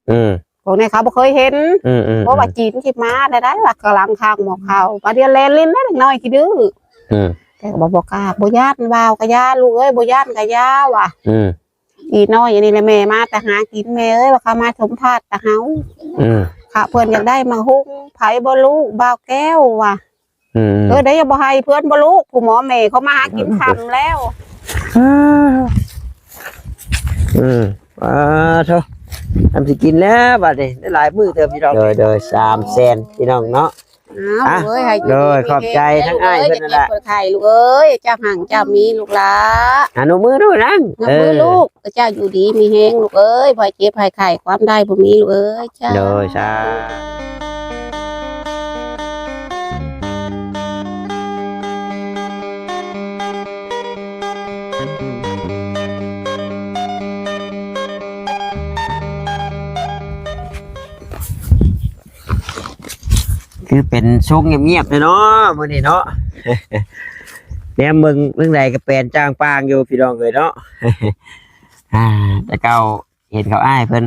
ອືມ ພວກນີ້ເຂົາບໍ່ເຄີຍເຫັນ ອືມໆໆ ເພາະວ່າຈີນຊິມາໄດ້ ໄດ້ວ່າກຳລັງຄາງໝໍ້ເຂົ້າ ບາດດຽວແລ່ນຫຼິ້ນແລ້ວ ເດັກນ້ອຍຂີ້ດື້ ອືມ ແຕ່ກໍບໍ່ ບໍ່ກ້າ ບໍ່ຢ້ານ ວ່າວກໍຢ່າ ລູກເອີຍ ບໍ່ຢ້ານກໍຢ່າວ່າ ອືມ ອີນ້ອຍອັນນີ້ແຫຼະ ແມ່ມາແຕ່ຫາກິນ ແມ່ເອີຍ ວ່າເຂົາມາສົມພາດແຕ່ເຮົາ ອືມ ຂ້າເພິ່ນຢາກໄດ້ໝາກຫຸ່ງ ໃຜບໍ່ລູກ ບ່າວແກ້ວວ່າ ອືມ ເອີ ໄດ້ບໍ່ໃຫ້ເພິ່ນບໍ່ລູກ ຜູ້ໝໍແມ່ເຂົາມາຫາກິນຄ່ຳແລ້ວ ອືມ ອາໂທ ທຳຊິກິນແລ້ວບາດນີ້ ໄດ້ຫຼາຍມື້ເຕີບພີ່ນ້ອງ ໂດຍ ໂດຍ ສາມແສນ ພີ່ນ້ອງເນາະ ອ້າວ ອ່ະ ເອີຍ ໃຫ້ຢູ່ ໂດຍ ດີມີແຮງ ຂອບໃຈທັງອ້າຍເພິ່ນນັ້ນລະ ເຈັບປ່ວຍໄຂ້ລູກເອີຍ ເຈົ້າຫາງເຈົ້າມີລູກຫຼ້າ ອະນຸມືດູນາງ ອະນຸມືລູກ ເອີ ເຈົ້າຢູ່ດີມີແຮງລູກເອີຍ ບໍ່ໃຫ້ເຈັບໃຫ້ໄຂ້ ຄວາມໄດ້ບໍ່ມີລູກເອີຍ ເຈົ້າ ໂດຍ ສາ ຄືເປັນຊົງງຽບໆແທ້ເນາະມື້ນີ້ເນາະ ແນມເບິ່ງເບື້ອງໃດກໍແປນຈ່າງປາງຢູ່ພີ່ນ້ອງເອີຍເນາະ ອ່າ ແຕ່ເກົ່າເຫັນເຂົາອ້າຍເພິ່ນ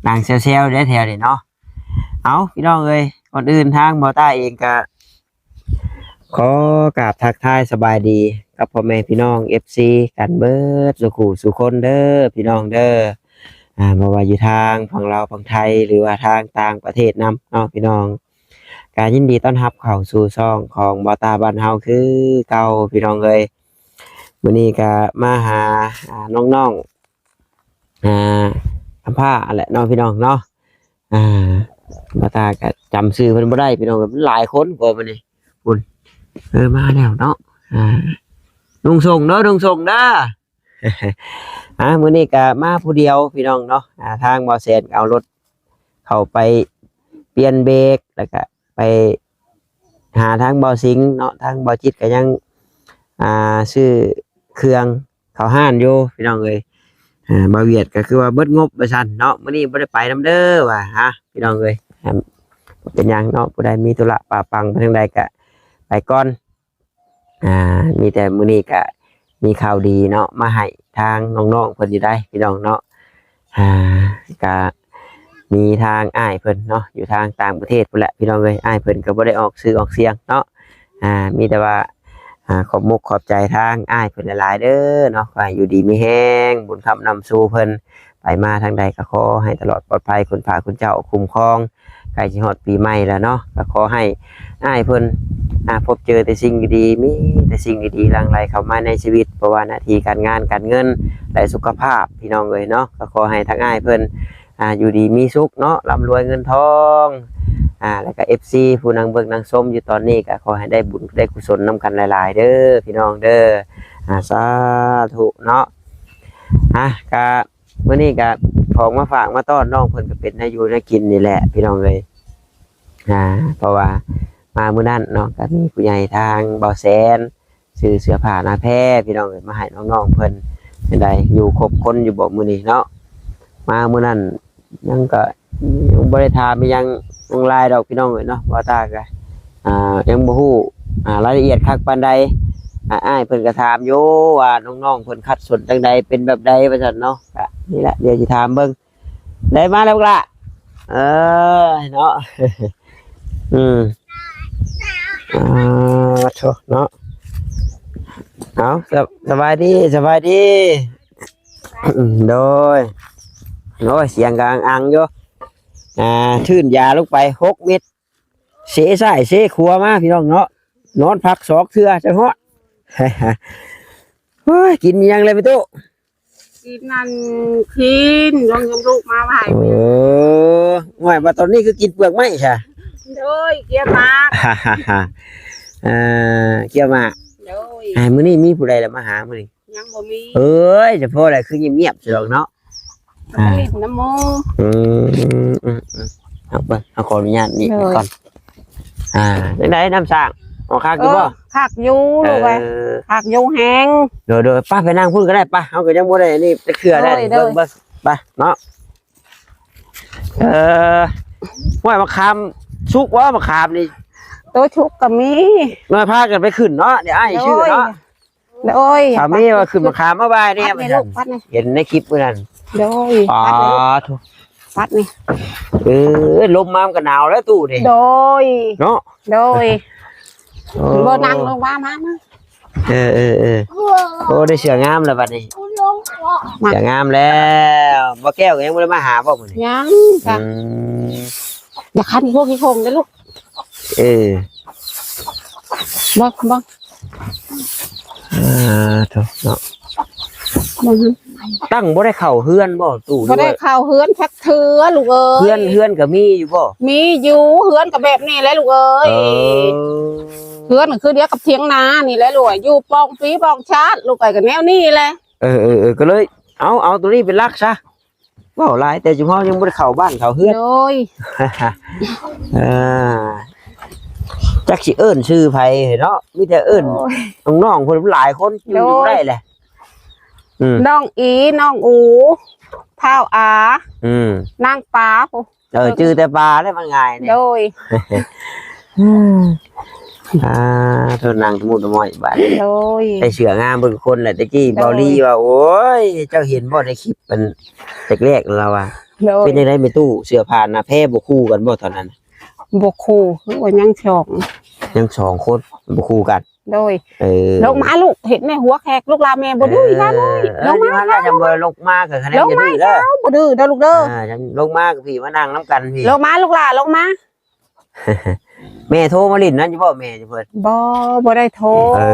ນັ່ງແຊວໆເດ້ແຖວນີ້ເນາະ ເອົາ ພີ່ນ້ອງເອີຍ ກ່ອນອື່ນທາງບໍ່ຕ້າເອງກະ ຂໍກາບທັກທາຍສະບາຍດີກັບພໍ່ແມ່ພີ່ນ້ອງເອັຟຊີກັນເບິດສູ່ຄູ່ສູ່ຄົນເດີພີ່ນ້ອງເດີ ອ່າ ບໍ່ວ່າຢູ່ທາງຝັ່ງລາວຝັ່ງໄທ ຫຼືວ່າທາງຕ່າງປະເທດນຳເນາະພີ່ນ້ອງ ກະຍິນດີຕ້ອນຮັບເຂົ້າສູ່ຊ່ອງຂອງບໍ່ຕ້າບ້ານເຮົາຄືເກົ່າພີ່ນ້ອງເອີຍ ມື້ນີ້ກະມາຫາ ອ່າ ນ້ອງໆ ອ່າ ຄຳພ້າຫັ້ນແຫຼະເນາະພີ່ນ້ອງເນາະ ອ່າ ບ່າວຕາກໍຈຳຊື່ເພິ່ນບໍ່ໄດ້ພີ່ນ້ອງ ມັນຫຼາຍຄົນກວ່າມື້ນີ້ພຸ້ນ ເອີ ມາແລ້ວເນາະ ອ່າ ນຸ່ງສົ່ງເດີ ນຸ່ງສົ່ງເດີ ອ່າ ມື້ນີ້ກໍມາຜູ້ດຽວພີ່ນ້ອງເນາະ ອ່າ ທາງບ່າວແສນກໍເອົາລົດເຂົ້າໄປປ່ຽນເບຣກ ແລ້ວກໍໄປຫາທາງບ່າວສິງເນາະ ທາງບ່າວຈິດກໍຍັງ ອ່າ ຊື້ເຄື່ອງ ເຂົ້າຮ້ານຢູ່ພີ່ນ້ອງເອີຍ ອ່າ ບ່າວຫວຽດກໍຄືວ່າເບິດງົບວ່າຊັ້ນເນາະ ມື້ນີ້ບໍ່ໄດ້ໄປນຳເດີວ່າ ຮະ ພີ່ນ້ອງເອີຍ ອ່າ ບໍ່ເປັນຫຍັງເນາະ ຜູ້ໃດມີທຸລະປະປັງໄປທາງໃດກະໄປກ່ອນ ອ່າ ມີແຕ່ມື້ນີ້ກະມີຂ່າວດີເນາະ ມາໃຫ້ທາງນ້ອງໆເພິ່ນຢູ່ໄດ໋ພີ່ນ້ອງເນາະ ອ່າ ກະ ມີທາງອ້າຍເພິ່ນເນາະ ຢູ່ທາງຕ່າງປະເທດພຸ້ນແຫຼະພີ່ນ້ອງເອີຍ ອ້າຍເພິ່ນກໍບໍ່ໄດ້ອອກຊື່ອອກສຽງເນາະ ອ່າ ມີແຕ່ວ່າ ອ່າ ຂອບມຸກຂອບໃຈທາງອ້າຍເພິ່ນຫຼາຍໆເດີເນາະ ຂໍໃຫ້ຢູ່ດີມີແຮງ ບຸນຄ້ຳນຳຊູເພິ່ນ ໄປມາທາງໃດກໍຂໍໃຫ້ຕະຫຼອດປອດໄພ ຄຸນພາຄຸນເຈົ້າຄຸ້ມຄອງ ໃກ້ຊິຮອດປີໃໝ່ແລ້ວເນາະ ກໍຂໍໃຫ້ອ້າຍເພິ່ນ ອ່າ ພົບເຈີແຕ່ສິ່ງດີໆ ມີແຕ່ສິ່ງດີໆຫຼັ່ງໄຫຼເຂົ້າມາໃນຊີວິດ ບໍ່ວ່າໜ້າທີ່ການງານການເງິນ ແລະ ສຸຂະພາບ ພີ່ນ້ອງເອີຍເນາະ ກໍຂໍໃຫ້ທາງອ້າຍເພິ່ນ ອ່າ ຢູ່ດີມີສຸກເນາະ ລ່ຳລວຍເງິນທອງ ອ່າ ແລ້ວກໍເອັຟຊີຜູ້ນັ່ງເບິ່ງນັ່ງຊົມຢູ່ຕອນນີ້ ກໍຂໍໃຫ້ໄດ້ບຸນໄດ້ກຸສົນນຳກັນຫຼາຍໆເດີພີ່ນ້ອງເດີ ອ່າ ສາທຸເນາະ ອ່າ ກະ ມື້ນີ້ກະຂອງມາຝາກມາຕ້ອນນ້ອງເພິ່ນ ກໍເປັນແນວຢູ່ແນວກິນນີ້ແຫຼະພີ່ນ້ອງເອີຍ ອ່າ ເພາະວ່າມາມື້ນັ້ນເນາະ ກໍມີຜູ້ໃຫຍ່ທາງບ່າວແສນ ຊື້ເສື້ອຜ້າໜ້າແພພີ່ນ້ອງເອີຍ ມາໃຫ້ນ້ອງໆເພິ່ນ ຈັ່ງໃດ ຢູ່ຄົບຄົນຢູ່ບໍ່ມື້ນີ້ເນາະ ມາມື້ນັ້ນຍັງກໍຍັງບໍ່ໄດ້ຖາມອີ່ຫຍັງຫຼາຍດອກພີ່ນ້ອງເອີຍເນາະ ບ່າວຕາກໍ ອ່າ ຍັງບໍ່ຮູ້ ອ່າ ລາຍລະອຽດຄັກປານໃດ ອ່າ ອ້າຍເພິ່ນກໍຖາມຢູ່ວ່ານ້ອງໆເພິ່ນຄັດສົນຈັ່ງໃດ ເປັນແບບໃດວ່າຊັ້ນເນາະ ກໍນີ້ແຫຼະ ດຽວຊິຖາມເບິ່ງ ໄດ້ມາແລ້ວບັກຫຼ້າ ເອີ ເນາະ ອືມ ອ່າ ໂທ້ ເນາະ ເອົາ ສະ ສະບາຍດີ ສະບາຍດີ ໂດຍ ໂອ້ຍ ສຽງກໍອັງໆຢູ່ ອ່າ ທຶ່ນຢາລົງໄປຫົກເມັດ ເຊຊ້າຍເຊຂວາມາ ພີ່ນ້ອງເນາະ ນອນພັກສອງເທື່ອຈັ່ງຮອດ ໂອ້ຍ ກິນອີ່ຫຍັງແລ້ວແມ່ຕູ້? ກິນອັນຊີ້ນ ລອງຍຳລູກມາໃຫ້ ໂອ້ ໂອ້ຍ ວ່າຕອນນີ້ຄືກິນເປືອກໄມ້ຊະ ໂດຍ ເກຍໝາກ ເອີ ເກຍໝາກ ໂດຍ ອ່າ ມື້ນີ້ມີຜູ້ໃດລະມາຫາມື້ນີ້? ຍັງບໍ່ມີ ເອີຍ ສະເພາະໃດຄືງຽບໆຊິດອກເນາະ ອ່າ ເອົາໄປຫຼິ້ນນຳໝູ່ ອືມ ອືມ ອືມ ເອົາເບິ່ງ ເຮົາຂໍອະນຸຍາດນີ້ ໂດຍ ກ່ອນ ອ່າ ຈັ່ງໃດນ້ຳສ້າງ ເອົາຄັກຢູ່ບໍ່? ເອີ ຄັກຢູ່ລູກເອີຍ ເອີ ຄັກຢູ່ແຮງ ໂດຍໆ ໄປ ໄປນັ່ງພຸ້ນກໍໄດ້ ໄປ ເຮົາກໍຍັງບໍ່ໄດ້ອັນນີ້ຈັກເທື່ອໄດ໋ ໂດຍ ເບິ່ງ ໂດຍ ເບິ່ງ ໄປເນາະ ເອີ ຫ້ວຍ ມະຂາມສຸກບໍ່? ມະຂາມນີ້ ໂຕສຸກກໍມີ ນ້ອຍພາກັນໄປຂຶ້ນເນາະ ດຽວອ້າຍຊື້ເນາະ ໂດຍ ໂດຍ ສາມີວ່າຂຶ້ນມະຂາມມາບາຍແດ່ ພັດໃຫ້ລູກ ວ່າຊັ້ນ ພັດໃຫ້ ເຫັນໃນຄລິບມື້ນັ້ນ ໂດຍ ອໍ ພັດໃຫ້ລູກ ໂທ້ ປັດນີ້ ເອີ ລົມມາມັນກໍໜາວແລ້ວຕູ້ນີ້ ໂດຍ ເນາະ ໂດຍ ໂອ້ ບໍ່ນັ່ງລົງມາ ມາ ມາ ເອີ ເອີ ເອີ ໂອ້ ໄດ້ເສື້ອງາມແລ້ວບັດນີ້ ມາ ເສື້ອງາມແລ້ວ ບໍ່ແກ້ວກໍຍັງບໍ່ໄດ້ມາຫາບໍ່ມື້ນີ້ ຍັງ ອືມ ຢ່າຄັນພວກຂີ້ໂຄງເດີລູກ ເອີ ບໍ່ ບໍ່ ອ່າ ໂທ້ເນາະ ບໍ່ ຕັ້ງບໍ່ໄດ້ເຂົ້າເຮືອນບໍ່ຕູ້ ບໍ່ໄດ້ເຂົ້າເຮືອນຈັກເທື່ອລູກເອີຍ ເຮືອນ ເຮືອນກໍມີຢູ່ບໍ່ ມີຢູ່ ເຮືອນກໍແບບນີ້ແຫຼະລູກເອີຍ ເອີ ເຮືອນກໍຄືດຽວກັບຖຽງນານີ້ແຫຼະລູກ ຢູ່ປ່ອງປີປ່ອງຊາດ ລູກເອີຍ ກໍແນວນີ້ແຫຼະ ເອີ ເອີ ເອີ ກໍເລີຍ ເອົາ ເອົາໂຕນີ້ເປັນຫຼັກຊະ ເວົ້າຫຼາຍແຕ່ຊຸມເຮົາຍັງບໍ່ໄດ້ເຂົ້າບ້ານເຂົ້າເຮືອນ ໂດຍ ເອີ ຈັກຊິເອີ້ນຊື່ໃຜເນາະ ມີແຕ່ເອີ້ນ ໂອ້ຍ ນ້ອງໆເພິ່ນຫຼາຍຄົນ ຢູ່ ໂດຍ ຢູ່ບໍ່ໄດ້ແຫຼະ ອືມ ນ້ອງອີ ນ້ອງອູ ທ້າວອາ ອືມ ນາງປາພຸ້ນ ເອີ ຈື່ແຕ່ປາແລ້ວມັນງ່າຍນີ້ ໂດຍ ອ່າ ໂທດ ນັ່ງຕະມຸດຕະໝ້ອຍບາດນີ້ ໂດຍ ໃສ່ເສື້ອງາມເບິດທຸກຄົນແຫຼະ ແຕ່ກີ້ ໂດຍ ເບົາລີວ່າ ໂອ້ຍ ເຈົ້າເຫັນບໍ່ໃນຄລິບອັນແລກໆ ລາວວ່າ ໂດຍ ເປັນຈັ່ງໃດແມ່ຕູ້ ເສື້ອຜ້າໜ້າແພບໍ່ຄູ່ກັນບໍ່ຕອນນັ້ນ ບໍ່ຄູ່ ຄືວ່າຍັງສອງ ຍັງສອງຄົນ ບໍ່ຄູ່ກັນ ໂດຍ ເອີ ລົງມາລູກ ເຫັນແມ່ຫົວແຂກ ລູກຫຼານແມ່ບໍ່ດື້ ເອີ ລາເອີຍ ເອີ ລົງມາ ຢູ່ຫັ້ນແຫຼະ ລະ ຈຳບໍ່ລົງມາ ກໍຄະແນນ ລົງມາ ຢ່າດື້ເດີ ເຈົ້າ ບໍ່ດື້ເດີລູກເດີ ອ່າ ລະ ລົງມາກັບພີ່ ມານັ່ງນຳກັນພີ່ ລົງມາລູກຫຼານ ລົງມາ ແມ່ໂທມາຫຼິ້ນນັ້ນຢູ່ບໍ່ ແມ່ເພິ່ນ ບໍ່ ບໍ່ໄດ້ໂທ ເອີ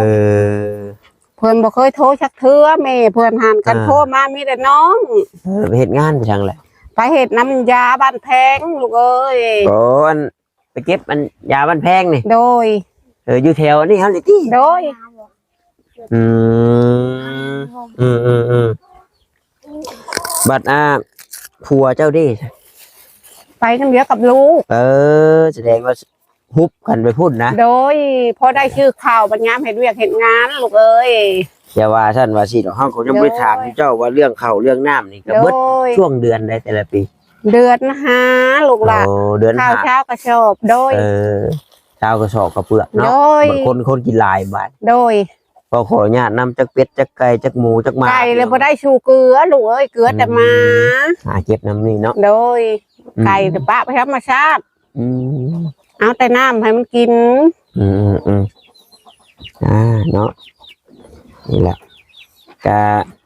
ເພິ່ນບໍ່ເຄີຍໂທຈັກເທື່ອ ແມ່ເພິ່ນຫັ້ນ ຄັນ ອ່າ ໂທມາມີແຕ່ນ້ອງ ເອີ ໄປເຮັດງານໄປທາງໃດ ໄປເຮັດນຳຢາບ້ານແພງ ລູກເອີຍ ອໍ ອັນ ໄປເກັບອັນຢາບ້ານແພງນີ້ ໂດຍ ເອີ ຢູ່ແຖວນີ້ເຮົານີ້ຕິ ໂດຍ ອືມ ອືມໆໆ ບັດ ອ່າ ຜົວເຈົ້າເດ ໄປນຳດຽວກັບລູກ ເອີ ສະແດງວ່າ ຮຸບກັນໄປພຸ້ນນະ ໂດຍ ພໍໄດ້ຊື້ເຂົ້າ ບັດຍາມເຮັດວຽກເຮັດງານ ລູກເອີຍ ຢ່າວ່າຊັ້ນວ່າຊີ້ດອກ ເຮົາກໍຍັງບໍ່ໄດ້ຖາມ ໂດຍ ເຈົ້າວ່າເລື່ອງເຂົ້າເລື່ອງນ້ຳນີ້ ກໍເບິດ ໂດຍ ຊ່ວງເດືອນໃດແຕ່ລະປີ ເດືອນຫ້າລູກຫຼານ ໂອ້ ເດືອນຫ້າ ເຂົ້າຊາວກະສອບ ໂດຍ ເອີ ຊາວກະສອບເຂົ້າເປືອກເນາະ ໂດຍ ບາງຄົນ ຄົນກິນຫຼາຍບາດ ໂດຍ ຂໍ ຂໍອະນຸຍາດນຳ ຈັກເປັດ ຈັກໄກ່ ຈັກໝູ ຈັກໝາ ໄກ່ແລ້ວບໍ່ໄດ້ຊູເກືອ ລູກເອີຍ ເກືອແຕ່ໝາ ອືມ ຫາເກັບນຳນີ້ເນາະ ໂດຍ ອືມ ໄກ່ກໍປະໄປທຳມະຊາດ ອືມ ເອົາແຕ່ນ້ຳໃຫ້ມັນກິນ ອືມໆໆ ອ່າ ເນາະ ນີ້ແຫຼະ ກະ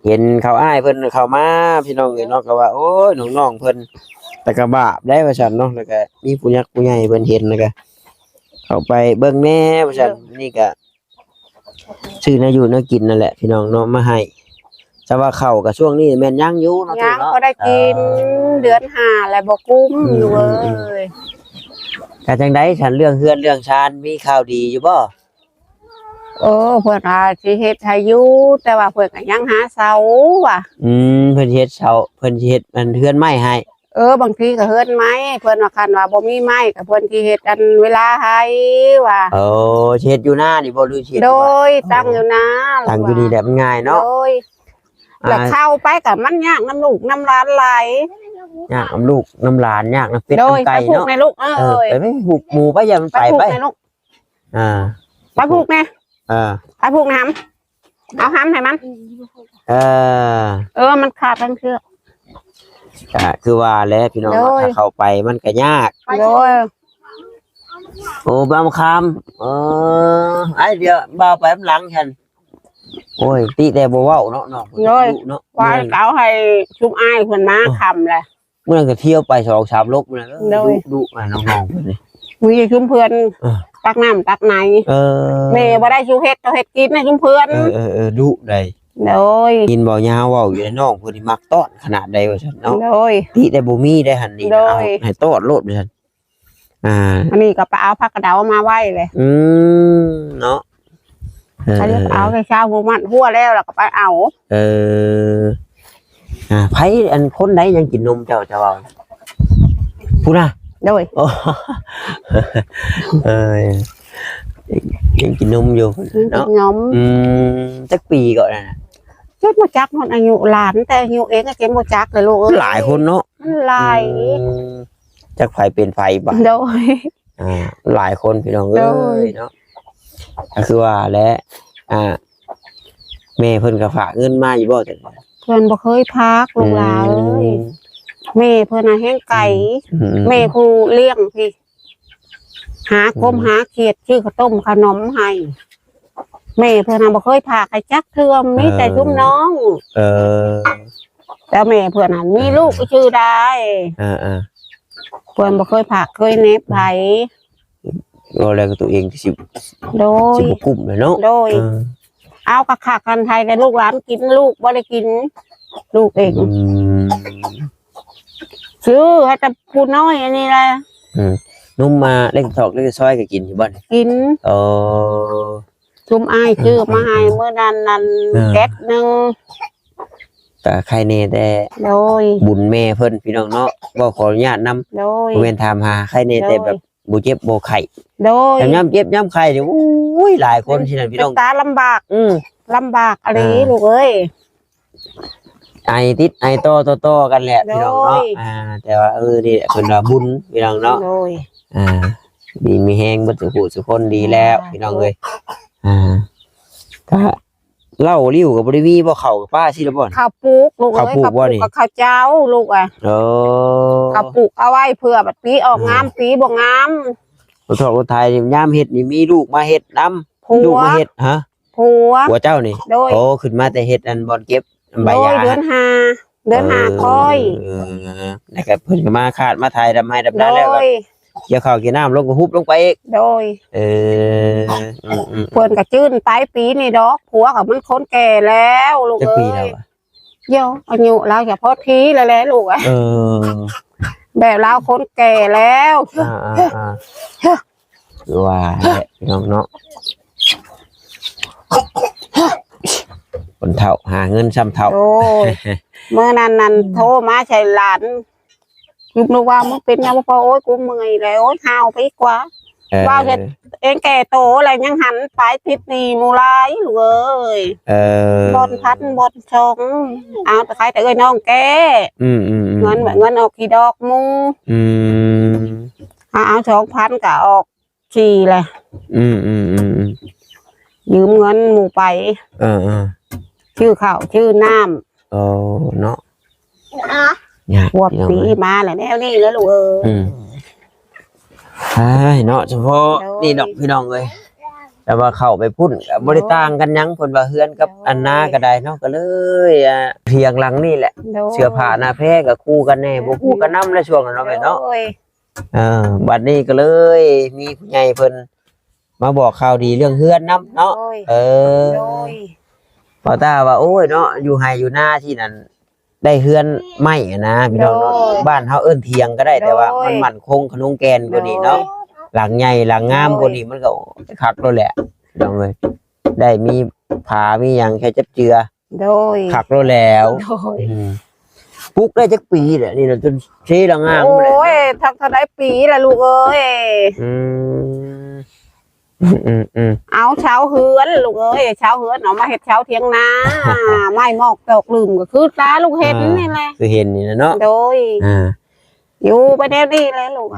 ເຫັນເຂົາ ອ້າຍເພິ່ນເຂົ້າມາ ພີ່ນ້ອງເອີຍເນາະ ກໍວ່າ ໂອ້ຍ ນ້ອງໆເພິ່ນ ແຕ່ກະບາບໄດ໋ວ່າຊັ້ນເນາະ ແລ້ວກະມີຜູ້ຍັກຜູ້ໃຫຍ່ເພິ່ນເຫັນ ແລ້ວກະເຂົ້າໄປເບິ່ງແດ່ວ່າຊັ້ນ ນີ້ກະ ຊື້ແນວຢູ່ແນວກິນນັ້ນແຫຼະພີ່ນ້ອງເນາະ ມາໃຫ້ ແຕ່ວ່າເຂົ້າກໍຊ່ວງນີ້ແມ່ນຍັງຢູ່ເນາະ ຍັງ ຕູ້ເນາະ ພໍໄດ້ກິນ ເອີ ເດືອນຫ້າແລ້ວບໍ່ກຸ້ມ ອືມ ຢູ່ເອີຍ ອືມ ແລ້ວຈັ່ງໃດຊັ້ນ ເລື່ອງເຮືອນເລື່ອງຊານ ມີຂ່າວດີຢູ່ບໍ່? ເອີ ເພິ່ນວ່າຊິເຮັດໃຫ້ຢູ່ ແຕ່ວ່າເພິ່ນກໍຍັງຫາເຊົ່າວ່າ ອືມ ເພິ່ນຊິເຮັດເຊົ່າ ເພິ່ນຊິເຮັດອັນເຮືອນໄມ້ໃຫ້ ເອີ ບາງທີກໍເຮືອນໄມ້ ເພິ່ນວ່າຄັນວ່າບໍ່ມີໄມ້ກໍເພິ່ນຊິເຮັດອັນເວລາໃຫ້ວ່າ ໂອ້ ຊິເຮັດຢູ່ນານີ້ບໍ່ ຫຼືຊິເຮັດ ໂດຍ ຢູ່ບ້ານ ຕັ້ງຢູ່ນາ ຕັ້ງຢູ່ນີ້ແຫຼະມັນງ່າຍເນາະ ໂດຍ ອ່າ ແລ້ວເຂົ້າໄປກໍມັນຍາກນຳລູກນຳຫຼານຫຼາຍ ຍາກນຳລູກນຳຫຼານ ຍາກນຳເປັດ ໂດຍ ນຳໄກ່ ໄປຜູກ ເນາະ ໃນລູກ ເອີ ເອີຍ ໄປໄປ ໄປຜູກໄປ ຢ່າມັນໄປ ໄປຜູກໃນລູກ ອ່າ ໄປຜູກແດ່ ອ່າ ໄປຜູກໃນຫຳ ເອົາຫຳໃຫ້ມັນ ເອີ ເອີ ມັນຂາດທາງເຊືອກ ກະຄືວ່າແຫຼະພີ່ນ້ອງ ໂດຍ ຖ້າເຂົ້າໄປມັນກະຍາກ ໂດຍ ໂອ້ ບ່າວມະຂາມ ເອີ ອ້າຍ ດຽວບ່າວໄປນຳຫຼັງຊັ້ນ ໂອ້ຍ ຕິແຕ່ບໍ່ເວົ້າເນາະ ນ້ອງເພິ່ນ ໂດຍ ດຸເນາະ ວ່າເອົາໃຫ້ຊຸມອ້າຍເພິ່ນມາ ເອີ ຄ່ຳແຫຼະ ມື້ນັ້ນກໍທ່ຽວໄປສອງສາມລົບນະ ໂດຍ ດຸ ດຸ ນ້ອງໆເພິ່ນນີ້ ມີແຕ່ຊຸມເພື່ອນ ເອີ ຕັກນ້ຳຕັກໃນ ເອີ ແມ່ບໍ່ໄດ້ຊູເຮັດ ຕ້ອງເຮັດກິນໃຫ້ຊຸມເພື່ອນ ເອີໆໆ ດຸໃດ໋ ໂດຍ ຍິນເວົ້າຍາວເວົ້າຢູ່ໃນ ນ້ອງເພິ່ນນີ້ມັກຕ້ອນຂະໜາດໃດວ່າຊັ້ນເນາະ ໂດຍ ຕິແຕ່ບໍ່ມີໄດ໋ຫັ້ນນີ້ ໂດຍ ເອົາໃຫ້ຕ້ອນໂລດວ່າຊັ້ນ ອ່າ ອັນນີ້ກໍໄປເອົາຜັກກະເດົາມາໄວ້ເລີຍ ອືມ ເນາະ ເອີ ເຂົາເອົາແຕ່ເຊົ້າ ຫົວມັນຫົວແລ້ວ ແລ້ວກໍໄປເອົາ ເອີ ອ່າ ໃຜ ອັນຄົນໃດຍັງກິນນົມເຈົ້າ ເຈົ້າເວົ້າ ພຸ້ນນະ ໂດຍ ໂອ້ ເອີ ຍັງກິນນົມຢູ່ ຍັງກິນນົມເນາະ ອືມ ຈັກປີກໍນັ້ນນະ ເຈັບບໍ່ຈັກ ຮອດອາຍຸຫຼານ ແຕ່ອາຍຸເອງກໍເຈັບບໍ່ຈັກເລີຍລູກເອີຍ ຫຼາຍຄົນເນາະ ມັນຫຼາຍ ອືມ ຈັກໃຜເປັນໃຜບາດ ໂດຍ ອ່າ ຫຼາຍຄົນພີ່ນ້ອງເອີຍ ໂດຍ ເນາະ ກໍຄືວ່າແຫຼະ ອ່າ ແມ່ເພິ່ນກໍຝາກເງິນມາຢູ່ບໍ່? ເພິ່ນບໍ່ເຄີຍຝາກ ອືມ ລູກຫຼາເອີຍ. ແມ່ເພິ່ນນະແຮງໄກ ອືມ ແມ່ຜູ້ລ້ຽງພີ້ ຫາກົບ ອືມ ຫາຂຽດ ຊື້ເຂົ້າຕົ້ມເຂົ້າໜົມໃຫ້. ແມ່ເພິ່ນນະບໍ່ເຄີຍພາໃຫ້ຈັກເທື່ອ ມີແຕ່ ເອີ ຊຸມນ້ອງ ເອີ ແຕ່ແມ່ເພິ່ນນະມີ ເອີ ລູກຊື່ໄດ້ ເອີໆ ເພິ່ນບໍ່ເຄີຍພາເຄີຍແນບໃຜ. ເວົ້າແລ້ວກໍຕົວເອງຊິ ໂດຍ ຊິບໍ່ກຸ້ມແຫຼະເນາະ ໂດຍ ເອີ ເອົາຄັກໆ ຄັນໄທແຕ່ລູກຫຼານກິນ ລູກບໍ່ໄດ້ກິນ ລູກເອງ ອືມ ຊື້ໃຫ້ແຕ່ຜູ້ນ້ອຍອັນນີ້ແຫຼະ ອືມ ນົມມາເລັກຖອກເລັກຊອຍກໍກິນຢູ່ບໍ່ນີ້? ກິນ ອໍ ຊຸມອ້າຍຊື້ມາໃຫ້ ເອີ ມື້ນັ້ນນັ້ນ ເອີ ແກັດໜຶ່ງ ກໍໄຄແດ່ແຕ່ ໂດຍ ບຸນແມ່ເພິ່ນ ພີ່ນ້ອງເນາະ ເວົ້າຂໍອະນຸຍາດນຳ ໂດຍ ບໍ່ແມ່ນຖາມຫາ ໄຄແດ່ແຕ່ ໂດຍ ແບບ ບໍ່ເຈັບບໍ່ໄຂ້ ໂດຍ ແຕ່ຍາມເຈັບຍາມໄຂ້ນີ້ ໂອ້ຍ ຫຼາຍຄົນ ເປັນ ທີ່ນັ້ນ ພີ່ນ້ອງ ເປັນຕາລຳບາກ ອືມ ລຳບາກອີ່ຫຼີ ອ່າ ລູກເອີຍ ໄອຕິດໄອຕໍ່ໆກັນແຫຼະ ໂດຍ ພີ່ນ້ອງເນາະ ອ່າ ແຕ່ວ່າ ເອີ ນີ້ແຫຼະ ເພິ່ນວ່າບຸນ ພີ່ນ້ອງເນາະ ໂດຍ ອ່າ ດີມີແຮງເບິດສູ່ຜູ້ສູ່ຄົນ ດີແລ້ວ ອ່າ ພີ່ນ້ອງເອີຍ ອ່າ ກະ ເຫຼົ້າລິ້ວກໍບໍ່ໄດ້ມີບໍ່ ເຂົ້າກໍປາຊິລະບໍ່? ເຂົ້າປູກລູກເອີຍ ເຂົ້າປູກບໍ່ນີ້? ເຂົ້າປູກກັບເຂົ້າເຈົ້າລູກອະ ເອີ ເຂົ້າປູກເອົາໄວ້ເພື່ອບັດປີອອກງາມ ເອີ ປີບໍ່ງາມ ລົດຖອກລົດໄຖນີ້ຍາມເຮັດນີ້ມີລູກມາເຮັດນຳ ຜົວ ມີລູກມາເຮັດ ຮະ ຜົວ ຜົວເຈົ້ານີ້? ໂດຍ ໂອ້ ຂຶ້ນມາແຕ່ເຮັດອັນບ່ອນເກັບໃບຢາ ໂດຍ ເດືອນຫ້າ ເດືອນຫ້າ ເອີ ຄ່ອຍ ເອີ ແລ້ວກໍເພິ່ນກໍມາຄາດມາໄຖດຳໄຮ່ດຳນາແລ້ວກໍ ໂດຍ ກ່ຽວເຂົ້າກ່ຽວນ້ຳລົງກໍຮຸບລົງໄປອີກ ໂດຍ ເອີ ອືມໆ ເພິ່ນກໍຈື່ນໄປປີນີ້ດອກ ຜົວກໍມັນຄົນແກ່ແລ້ວລູກເອີຍ ຈັກປີແລ້ວຫວາ? ໂຢ ອາຍຸລາວຈະພໍດີແລ້ວແຫຼະລູກ ເອີ ແບບລາວຄົນແກ່ແລ້ວ ອ່າໆ ຄືວ່າແຫຼະ ພີ່ນ້ອງເນາະ ຄົນເຖົ້າຫາເງິນຊ່ຳເຖົ້າ ໂອ້ຍ ມື້ນັ້ນນັ້ນ ອືມ ໂທມາໃສ່ຫຼານ ຄິດລູກວ່າ ມຶງເປັນຫຍັງບໍ່ພໍ? ໂອ້ຍ ກູເມື່ອຍແລ້ວ ໂອ້ຍ ຫາວໄປກວ່າ ເອີ ເວົ້າເຮັດເອງແກ່ໂຕແລ້ວ ຍັງຫັນໄປຕິດໜີ້ໝູ່ຫຼາຍລູກເອີຍ ເອີ ບ່ອນພັນບ່ອນສອງ ເອົາແຕ່ໃຄແຕ່ເອື້ອຍນ້ອງແກ້ ອືມໆໆ ເງິນ ເງິນອອກຂີ້ດອກໝູ່ ອືມ ເອົາ ເອົາສອງພັນກໍອອກ ສີ່ແຫຼະ ອືມໆໆໆ ຢືມເງິນໝູ່ໄປ ເອີໆ ຊື້ເຂົ້າຊື້ນ້ຳ ເອີ ເນາະ ຍາກ ຮວບປີມາແລ້ວ ແນວນີ້ແຫຼະລູກເອີຍ ອືມ ອ້າຍເນາະ ສະເພາະ ໂດຍ ນີ້ດອກພີ່ນ້ອງເອີຍ ແຕ່ວ່າເຂົ້າໄປພຸ້ນກໍບໍ່ໄດ້ ໂດຍ ຕ່າງກັນຫຍັງ ເພິ່ນວ່າເຮືອນກັບ ໂດຍ ອັນນາກໍໄດ້ເນາະ ກໍເລີຍ ອ່າ ຖຽງຫຼັງນີ້ແຫຼະ ໂດຍ ເສື້ອຜ້າໜ້າແພກໍຄູ່ກັນແດ່ ບໍ່ຄູ່ກັນນຳແຫຼະຊ່ວງນັ້ນເນາະແມ່ເນາະ ໂດຍ ເອີ ບັດນີ້ກໍເລີຍມີຜູ້ໃຫຍ່ເພິ່ນມາບອກຂ່າວດີເລື່ອງເຮືອນນຳເນາະ ໂດຍ ເອີ ໂດຍ ບ່າວຕ້າວ່າ ໂອ້ຍເນາະ ຢູ່ໄຮ່ຢູ່ນາທີ່ນັ້ນ ໄດ້ເຮືອນໄມ້ຫັ້ນນະພີ່ນ້ອງເນາະ ໂດຍ ບ້ານເຮົາເອີ້ນຖຽງກໍໄດ້ ໂດຍ ແຕ່ວ່າມັນໝັ້ນຄົງຂະໜົງແກ່ນກວ່ານີ້ເນາະ ໂດຍ ຫຼັງໃຫຍ່ຫຼັງງາມກວ່ານີ້ ໂດຍ ມັນກໍ ໂອ້ຍ ຄັກໂລດແຫຼະ ພີ່ນ້ອງເອີຍ ໄດ້ມີຜາມີຫຍັງແຄ່ຈັບເຈືອ ໂດຍ ຄັກໂລດແລ້ວ ໂດຍ ອືມ ປຸກໄດ້ຈັກປີແຫຼະນີ້ນະ ຈົນເຊລະງາມ ໂອ້ຍ ແລ້ວ ທັກເທົ່າໃດປີລະລູກເອີຍ ອືມ ອືມໆ ເອົາເສົາເຮືອນລູກເອີຍ ເສົາເຮືອນເອົາມາເຮັດເສົາຖຽງນາ ໄມ້ມອກຕອກລຶ້ມ ກໍຄືຕາລູກເຫັນນີ້ແຫຼະ ຄືເຫັນນີ້ແຫຼະເນາະ ໂດຍ ອ່າ ຢູ່ໄປແນວນີ້ແຫຼະລູກ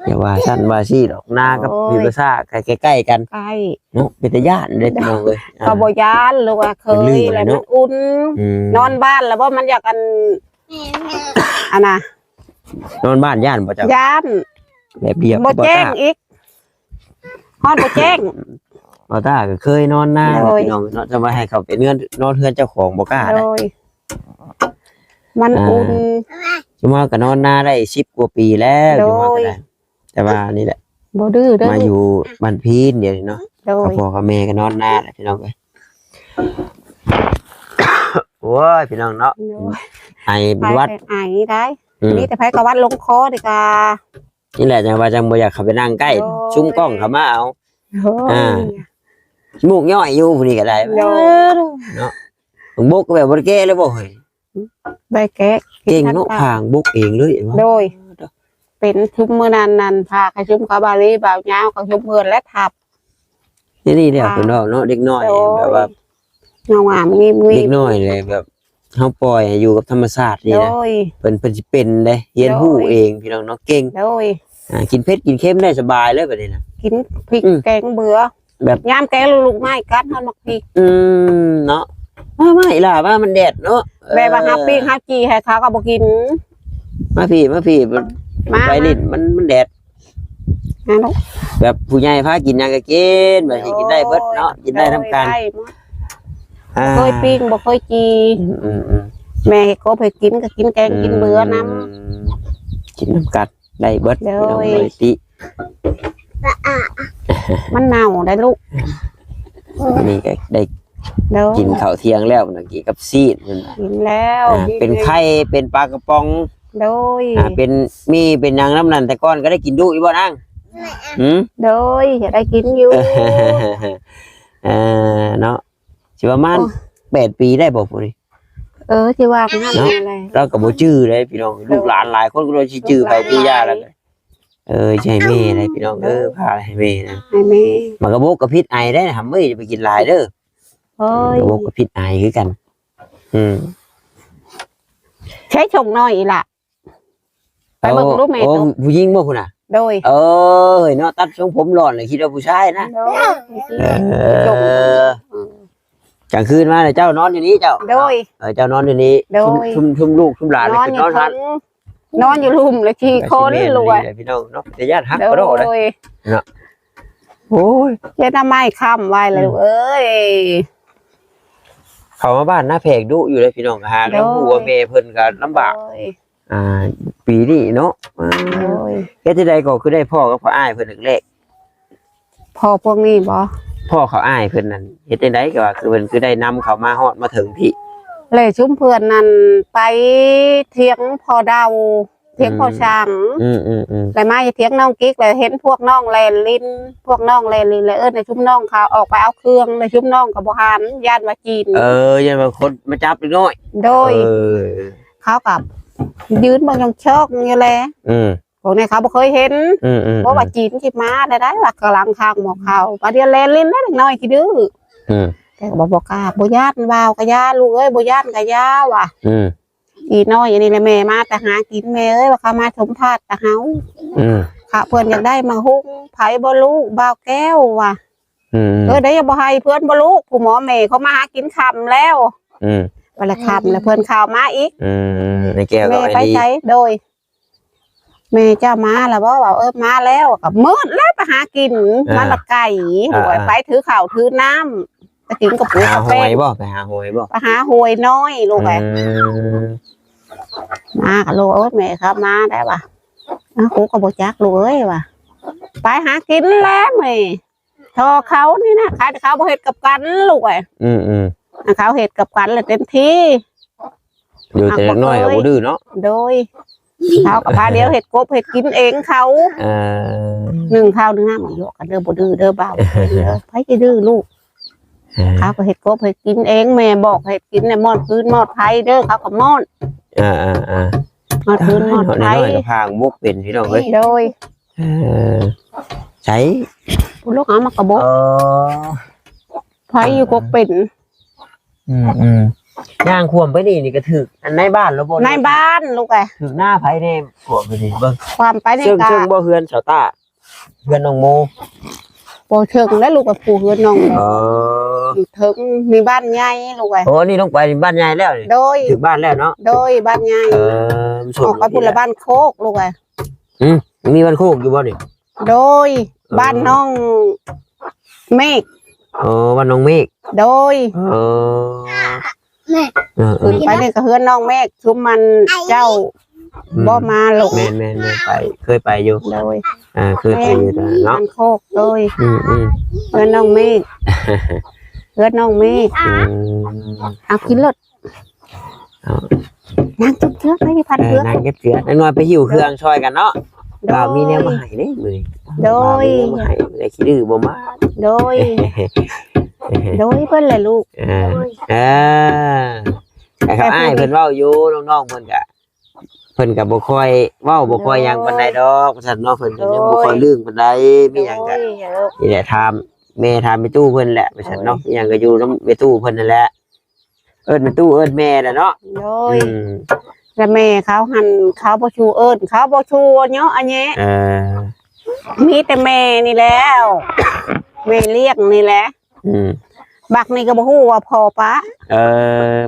ຢ່າວ່າຊັ້ນວ່າຊີ້ດອກ ນາກັບ ໂອ້ຍ ວິວາສາກໍໃກ້ໆກັນ ໃກ້ເນາະ ເປັນຕາຢ້ານເດ້ພີ່ນ້ອງເອີຍ ກໍບໍ່ຢ້ານລູກ ວ່າເຄີຍແລ້ວມັນອຸ່ນ ອືມ ນອນບ້ານແລ້ວບໍ່ ມັນຢາກອັນ ອັນນ່າ ນອນບ້ານຢ້ານບໍ່ເຈົ້າ? ຢ້ານ ແບບດຽວ ບໍ່ແຈ້ງອີກ ຮອດບໍ່ແຈ້ງ ບ່າວຕ້າກໍເຄີຍນອນນາ ໂດຍ ພີ່ນ້ອງເນາະ ຈະວ່າໃຫ້ເຂົ້າໄປເຮືອນ ນອນເຮືອນເຈົ້າຂອງບໍ່ກ້າ ໂດຍ ໄດ້ ມັນ ອ່າ ອຸ່ນ ຊຸມເຮົາກໍນອນນາໄດ້ສິບກວ່າປີແລ້ວ ໂດຍ ຊຸມເຮົາກໍໄດ້ ແຕ່ວ່ານີ້ແຫຼະ ບໍ່ດື້ເດີ ມາຢູ່ບ້ານພີນດຽວນີ້ເນາະ ໂດຍ ກັບພໍ່ກັບແມ່ກໍນອນນາແຫຼະ ພີ່ນ້ອງເອີຍ ໂອ້ຍ ພີ່ນ້ອງເນາະ ໂດຍ ໄອເປັນຫວັດ ໄອໄດ້ ອືມ ມີແຕ່ໄພກະຫວັດລົງຄໍນີ້ກະ ນີ້ແຫຼະ ຈັ່ງວ່າຈັ່ງບໍ່ຢາກເຂົ້າໄປນັ່ງໃກ້ ໂອ້ຍ ຊຸມກ້ອງເຂົ້າມາເອົາ ໂອ້ຍ ອ່າ ໝູກຍ້ອຍຢູ່ຜູ້ນີ້ກໍໄດ້ ໂອ້ຍ ເນາະ ບົກກໍແບບບໍ່ໄດ້ແກະເລີຍບໍ່ເຮີ້ຍ ບໍ່ໄດ້ແກະ ເກັ່ງເນາະ ຜາງບົກເອງເລີຍ ໂດຍ ເປັນຊຸມມື້ນັ້ນນັ້ນ ພາກະຊຸມເຂົາບາລີບ່າວຍາວ ກະຊຸມເພິ່ນແລະທັບ ນີ້ແຫຼະ ອ່າ ເພິ່ນເວົ້າເນາະ ເດັກນ້ອຍ ໂດຍ ແບບວ່າ ງາມໆ ງຽບໆ ເດັກນ້ອຍແຫຼະ ແບບເຮົາປ່ອຍໃຫ້ຢູ່ກັບທຳມະຊາດນີ້ນະ ໂດຍ ເພິ່ນ ເພິ່ນຊິເປັນເດ້ ຮຽນຮູ້ເອງ ໂດຍ ພີ່ນ້ອງເນາະ ເກັ່ງ ໂດຍ ອ່າ ກິນເຜັດກິນເຄັມໄດ້ສະບາຍເລີຍບັດນີ້ນະ ກິນພິກ ອືມ ແກງເບືອ ແບບ ຍາມແກງລູກໄມ້ກັດຮອດໝາກພິກ ອືມ ເນາະ ມາໆ ອີ່ຫຼ້າ ມາ ມັນແດດເນາະ ແບບວ່າ ເອີ ເຮົາປີ້ງເຮົາຈີ່ໃຫ້ເຂົາກໍບໍ່ກິນ ມາພີ້ ມາພີ້ ມາ ໄປຫຼິ້ນ ມາ ມັນ ມັນແດດ ມາລູກ ແບບຜູ້ໃຫຍ່ພາກິນຫຍັງກໍກິນ ແບບຊິກິນໄດ້ເບິດເນາະ ໂດຍ ກິນໄດ້ນຳກັນ ໂດຍ ໄດ້ໝົດ ອ່າ ບໍ່ເຄີຍປີ້ງ ບໍ່ເຄີຍຈີ່ ອືມໆໆ ແມ່ເຮັດກົບໃຫ້ກິນກໍກິນແກງ ອືມ ກິນເບືອນຳ ກິນນຳກັນ ໄດ້ເບິດ ໂດຍ ພີ່ນ້ອງ ບໍ່ໄດ້ຕິ ມັນເນົ່າໄດ໋ລູກ ນີ້ກໍໄດ້ ໂດຍ ກິນເຂົ້າທ່ຽງແລ້ວ ກິນກັບຊີ້ນ ກິນແລ້ວ ອ່າ ກິນ ເປັນໄຂ່ ເປັນປາກະປ໋ອງ ໂດຍ ອ່າ ເປັນໝີ່ ເປັນຫຍັງນຳນັ້ນ ແຕ່ກ່ອນກໍໄດ້ກິນດຸຢູ່ບໍ່ນາງ? ຫື? ໂດຍ ກໍໄດ້ກິນຢູ່ ເອີ ເນາະ ຊິປະມານ ໂອ້ ແປດປີໄດ້ບໍ່ຜູ້ນີ້? ເອີ ຊິວ່ານັ້ນແຫຼະ ລາວກໍບໍ່ຈື່ເດ້ພີ່ນ້ອງ ໂດຍ ລູກຫຼານຫຼາຍຄົນກໍຊິຈື່ໃຜ ລູກຫຼານ ຕິຍາລະ ເອີ ໃຫ້ແມ່ໄດ້ພີ່ນ້ອງ ເອີ ພາໃຫ້ແມ່ນະ ໃຫ້ແມ່ ໝາກກະບົກກໍພິດໄອໄດ້ນະ ເອີຍ ຢ່າໄປກິນຫຼາຍເດີ ໂອ້ຍ ໝາກກະບົກກໍພິດໄອຄືກັນ ອືມ ໃຊ້ຊົງນ້ອຍອີ່ຫຼະ ໄປເບິ່ງລູກແມ່ ໂອ້ ໂຕ ຜູ້ຍິງບໍ່ພຸ້ນນະ? ໂດຍ ເອີຍ ເນາະ ຕັດຊົງຜົມຫຼອນເລີຍ ຄິດວ່າຜູ້ຊາຍນະ ໂດຍ ເອີ ກາງຄືນມາແລ້ວເຈົ້ານອນຢູ່ນີ້ເຈົ້າ ໂດຍ ເອີ ເຈົ້ານອນຢູ່ນີ້ ໂດຍ ຊຸມ ຊຸມ ຊຸມລູກຊຸມຫຼານ ນອນຢູ່ ຂຶ້ນນອນ ນອນຢູ່ລຸ່ມລະ ສີ່ຄົນ ກໍຊິແມ່ນ ລູກເອີຍ ນີ້ແຫຼະພີ່ນ້ອງເນາະ ແຕ່ຢ້ານຮັກ ໂດຍ ບໍ່ໄດ້ ເນາະ ໂອ້ຍ ເຮັດໜ້າໄມ້ຄ້ຳໄວ້ລະ ອືມ ລູກເອີຍ ເຂົ້າມາບ້ານນາແພກດຸຢູ່ເດ້ພີ່ນ້ອງ ຫາກໍ ໂດຍ ຮູ້ວ່າແມ່ເພິ່ນກໍລຳບາກ ໂດຍ ອ່າ ປີນີ້ເນາະ ໂດຍ ເຮັດຈັ່ງໃດກໍຄືໄດ້ພໍ້ກັບພໍ່ອ້າຍເພິ່ນແລກໆ ພໍ່ພວກນີ້ບໍ່? ພໍ່ເຂົາອ້າຍເພິ່ນນັ້ນເຮັດຈັ່ງໃດ ກໍວ່າຄືເພິ່ນຄືໄດ້ນຳເຂົາມາຮອດມາເຖິງພີ້ ແລະຊຸມເພື່ອນນັ້ນໄປຖຽງພໍ່ດາວ ຖຽງພໍ່ ອືມ ຊ່າງ ອືມໆໆ ແລະມາຢູ່ຖຽງນ້ອງກິກ ແລະເຫັນພວກນ້ອງແລ່ນຫຼິ້ນ ພວກນ້ອງແລ່ນຫຼິ້ນ ແລະເອີ້ນໃຫ້ຊຸມນ້ອງເຂົາອອກໄປເອົາເຄື່ອງ ແລະຊຸມນ້ອງກໍບໍ່ຫັນ ຢ້ານວ່າຈີນ ເອີ ຢ້ານວ່າຄົນມາຈັບເດັກນ້ອຍ ໂດຍ ເອີ ເຂົາກໍຢືນເບິ່ງຊ່ອງໆຢູ່ແລະ ອືມ ພວກນີ້ເຂົາບໍ່ເຄີຍເຫັນ ອືມໆໆ ເພາະວ່າຈີນຊິມາໄດ້ ວ່າກຳລັງຄາງໝໍເຂົາ ບາດດຽວແລ່ນຫຼິ້ນແລ້ວເດັກນ້ອຍຂີ້ດື້ ອືມ ແຕ່ກໍບໍ່ ບໍ່ກ້າ ບໍ່ຢ້ານ ວ່າກໍຢ່າລູກເອີຍ ບໍ່ຢ້ານກໍຢ່າວ່າ ອືມ ອີນ້ອຍອັນນີ້ແຫຼະ ແມ່ມາແຕ່ຫາກິນ ແມ່ເອີຍ ວ່າເຂົາມາສົມພາດແຕ່ເຮົາ ອືມ ເຂົາ ເພິ່ນຢາກໄດ້ໝາກຫຸ່ງ ໃຜບໍ່ລູກ ບ່າວແກ້ວວ່າ ອືມ ເອີ ໄດ້ບໍ່ໃຫ້ເພິ່ນບໍ່ລູກ ຜູ້ໝໍແມ່ເຂົາມາຫາກິນຄ່ຳແລ້ວ ອືມ ວ່າລະຄ່ຳແລ້ວເພິ່ນເຂົ້າມາອີກ ອືມ ແມ່ແກ້ວກໍ ແມ່ໄປໃສ ໂດຍ ແມ່ເຈົ້າມາລະບໍ່ ວ່າ ເອີ ມາແລ້ວ ກໍມືດແລ້ວໄປຫາກິນ ອ່າ ມາລະໄກ ອ່າ ໂອ້ຍ ອ່າ ໄປຖືເຂົ້າຖືນ້ຳ ໄປກິນກັບປູ ຫາຫອຍບໍ່ ໄປຫາຫອຍບໍ່ ໄປຫາຫອຍນ້ອຍລູກເອີຍ ອືມ ມາກໍລູກເອີຍ ແມ່ເຂົາມາໄດ້ວ່າ ອ້າວ ກູກໍບໍ່ຈັກລູກເອີຍວ່າ ໄປຫາກິນແລ້ວແມ່ ທໍ່ເຂົານີ້ນະ ໃຜເຂົາບໍ່ເຮັດກັບກັນລູກເອີຍ ອືມໆ ເຂົາເຮັດກັບກັນແລ້ວເຕັມທີ່ ຢູ່ແຕ່ເດັກນ້ອຍກໍບໍ່ດື້ເນາະ ໂດຍ ເຂົາກໍພາດຽວເຮັດກົບເຮັດກິນເອງເຂົາ ເອີ ໜຶ່ງເຂົ້າໜຶ່ງນ້ຳ ຢອກກັນເດີ ບໍ່ດື້ເດີບ່າວ ໃຜຊິດື້ລູກ ເອີ ເຂົາກໍເຮັດກົບເຮັດກິນເອງ ແມ່ບອກເຮັດກິນແລ້ວ ໝອດຟືນໝອດໄຟເດີ ເຂົາກໍໝອດ ເອີໆໆ ໝອດຟືນໝອດໄຟ ນ້ອຍໆກໍພາບົກເປັນພີ່ນ້ອງເອີຍ ໂດຍ ເອີ ໃສ ຜູ້ລູກເອົາໝາກກະບົກ ເອີ ໃຜຢູ່ກົກເປັນ ອືມໆ ຍ່າງຂວມໄປນີ້ ນີ້ກໍຖືກອັນນາຍບ້ານແລ້ວບໍ່ ນາຍບ້ານລູກເອີຍ ຖືກໜ້າໃຜແດ່ ຂວມໄປນີ້ ເບິ່ງ ຂວາມໄປນີ້ ເຊິ່ງ ກໍ ເຊິ່ງບໍ່ເຮືອນສາວຕ້າ ເຮືອນນ້ອງໂມ ບໍ່ເທິງແລ້ວລູກເອີຍ ຜູ້ເຮືອນນ້ອງໂມ ເອີ ຢູ່ເທິງ ມີບ້ານໃຫຍ່ລູກເອີຍ ໂອ້ ນີ້ລົງໄປບ້ານໃຫຍ່ແລ້ວນີ້ ໂດຍ ຖືກບ້ານແລ້ວເນາະ ໂດຍ ບ້ານໃຫຍ່ ເອີ ອອກໄປພຸ້ນລະບ້ານໂຄກລູກເອີຍ ອືມ ມີບ້ານໂຄກຢູ່ບໍ່ນີ້? ໂດຍ ເອີ ບ້ານນ້ອງເມກ ອໍ ບ້ານນ້ອງເມກ ໂດຍ ເອີ ເອີໆ ຂຶ້ນໄປນີ້ກໍເຮືອນນ້ອງເມກ ຊຸມມັນເຈົ້າ ອືມ ບໍ່ມາລົງ ແມ່ນໆໆ ໄປ ເຄີຍໄປຢູ່ ໂດຍ ອ່າ ເຄີຍໄປຢູ່ຕອນນັ້ນເນາະ ບ້ານໂຄກ ໂດຍ ອືມໆ ເຮືອນນ້ອງເມກ ເຮືອນນ້ອງເມກ ອືມ ເອົາກິນໂລດ ເອົາ ນາງເກັບເຊືອກໄປພັນເຊືອກ ເອີ ນາງເກັບເຊືອກ ນາງນ້ອຍໄປຫິ້ວເຄື່ອງຊ່ອຍກັນເນາະ ໂດຍ ບ່າວມີແນວມາໃຫ້ເດ້ມື້ນີ້ ໂດຍ ບ່າວມີແນວມາໃຫ້ ເອື້ອຍຂີ້ດື້ບໍ່ມາ ໂດຍ ໂດຍ ເພິ່ນແຫຼະລູກ ເອີ ເອີ ແຕ່ເຂົາ ແຕ່ຜູ້ ອ້າຍເພິ່ນເວົ້າຢູ່ ນ້ອງໆເພິ່ນກະ ເພິ່ນກໍບໍ່ຄ່ອຍເວົ້າ ບໍ່ຄ່ອຍຫຍັງປານໃດດອກ ໂດຍ ວ່າຊັ້ນເນາະ ເພິ່ນກໍຍັງ ໂດຍ ບໍ່ຄ່ອຍເລື່ອງປານໃດ ມີຫຍັງກໍ ໂດຍ ນີ້ແຫຼະ ຖາມແມ່ ຖາມແມ່ຕູ້ເພິ່ນແຫຼະ ວ່າຊັ້ນເນາະ ໂດຍ ມີຫຍັງກໍຢູ່ນຳແມ່ຕູ້ເພິ່ນນັ້ນແຫຼະ ເອີ້ນແມ່ຕູ້ເອີ້ນແມ່ແຫຼະເນາະ ໂດຍ ອືມ ແລະແມ່ເຂົາຫັ້ນ ເຂົາບໍ່ຊູເອີ້ນ ເຂົາບໍ່ຊູເຍາະອະແຍະ ເອີ ມີແຕ່ແມ່ນີ້ແຫຼະ ແມ່ລ້ຽງນີ້ແຫຼະ ອືມ ບັກນີ້ກໍບໍ່ຮູ້ວ່າພໍ່ປະ. ເອີ